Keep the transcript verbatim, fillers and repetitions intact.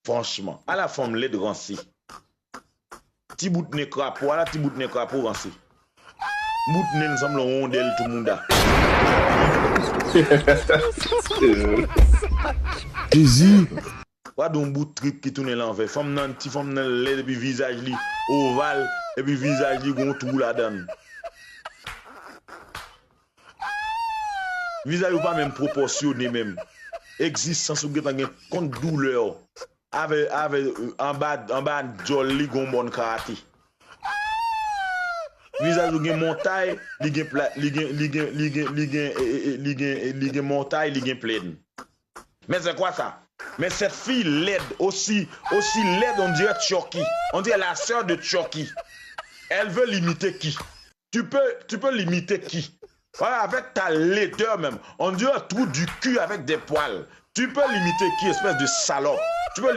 Franchman, ala fanm lèd ranse. Ti bout nen krapo, ala ti bout nen krapo ranse. Bout nen l sanble yon wondèl tou mouda. Jezi. Gade yon bout trip ki tounen lanvè. Fanm nan, ti fanm nan lèd epi vizaj li oval, epi vizaj li gon twou ladan l. Vizaj ou pa menm pwopòsyone menm. Egzistans ou gentan gen kont doulè w. Avè, avè, anba, anba djòl li gon bòn karate. Vizaj ou gen montay, li gen pla, li gen, li gen, li gen, li gen, e, e, e, li gen, e, li gen montay, li gen plèn. Mais c'est quoi ça? Mais cette fille laide, aussi, aussi laide, on dirait Chucky. On dirait la sœur de Chucky. Elle veut l'imiter qui? Tu peux, tu peux l'imiter qui? Voilà, avec ta laideur même. On dirait un trou du cul avec des poils. Tu peux l'imiter qui, espèce de salope? Tu peux